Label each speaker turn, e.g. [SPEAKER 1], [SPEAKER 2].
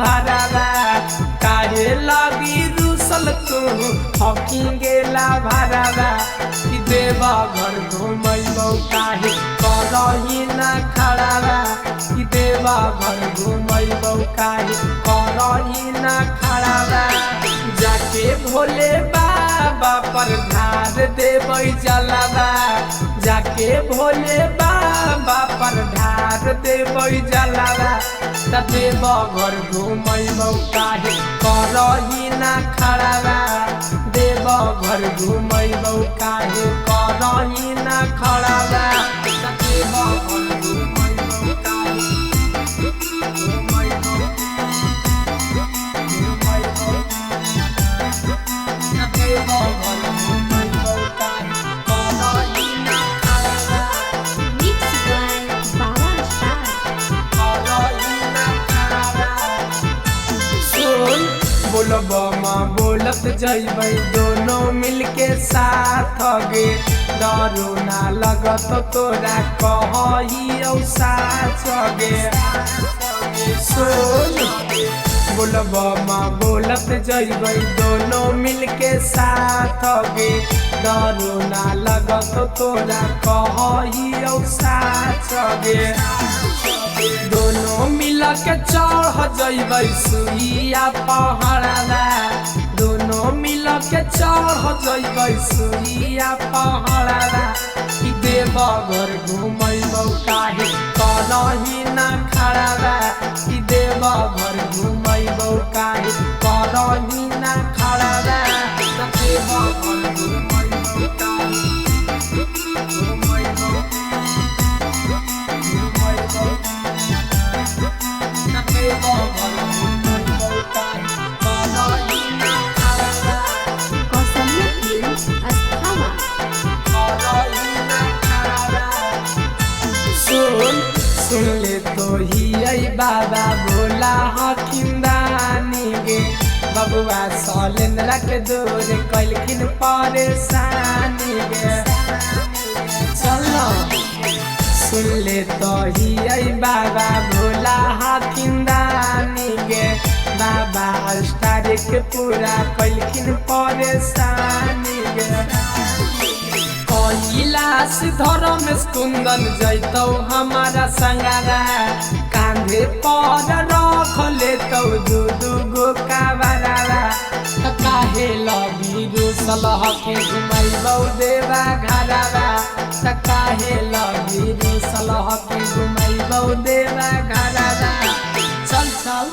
[SPEAKER 1] भरावा काहे लगी रुसल तू हकिन गेला भरावा कि देवा घर घुमैबौ काहे करही ना खड़ावा कि देवा घर घुमैबौ काहे करही ना खड़ावा जाके भोले बाबा पर ढार देबै जलावा जाके भोले बाबा पर ढार देबै जलावा त देव घर घुमैबौ काहे करही ना खड़ावा देव घर घुमैबौ काहे करही ना खड़ावा त देव घर घुमैबौ काहे घुमैबौ घुमैबौ त देव घर घुमैबौ काहे करही ना खड़ावा
[SPEAKER 2] Mix by Baba Star.
[SPEAKER 1] सुन बोलब माँ बोलत जैबै दोनों मिलके साथ गे डरो ना लगत तोरा कही औ साच गे सुन बोलब माँ बोलत जैबै दोनों मिलके साथ गे डरो ना लगत तोरा कही औ साच गे दोनों मिल के चढ़ जैबै सुइया पहाड़ावा दोनों मिल के चढ़ जैबै सुइया पहाड़ावा कि देव घर घुमैबौ काहे करही ना खड़ावा कि देव घर घुमैबौ काहे करही ना खड़ावा त देव घर घुमैबौ काहे घुमैबौ घुमैबौ
[SPEAKER 2] Kausalya Films Asthama.
[SPEAKER 1] सुन सुन ले तो ही आई बाबा भोला हकिंदानी गे बबुआ सलेंद्र के दूर कैलखिन परेशानी गे चल सुन ले तो ही आई बाबा भोला हकिंदानी गे बाबा स्टार के पूरा कैलखिन परेशानी गे कैलाश धर्म कुंदन जैतौ हमारा संगारा कांधे पर रख लेतौ दू दू गो काबरावा त काहे लगी रुसल के घुमैबौ देवा घरावा त काहे लगी रुसल के घुमैबौ देवा घरावा चल चल।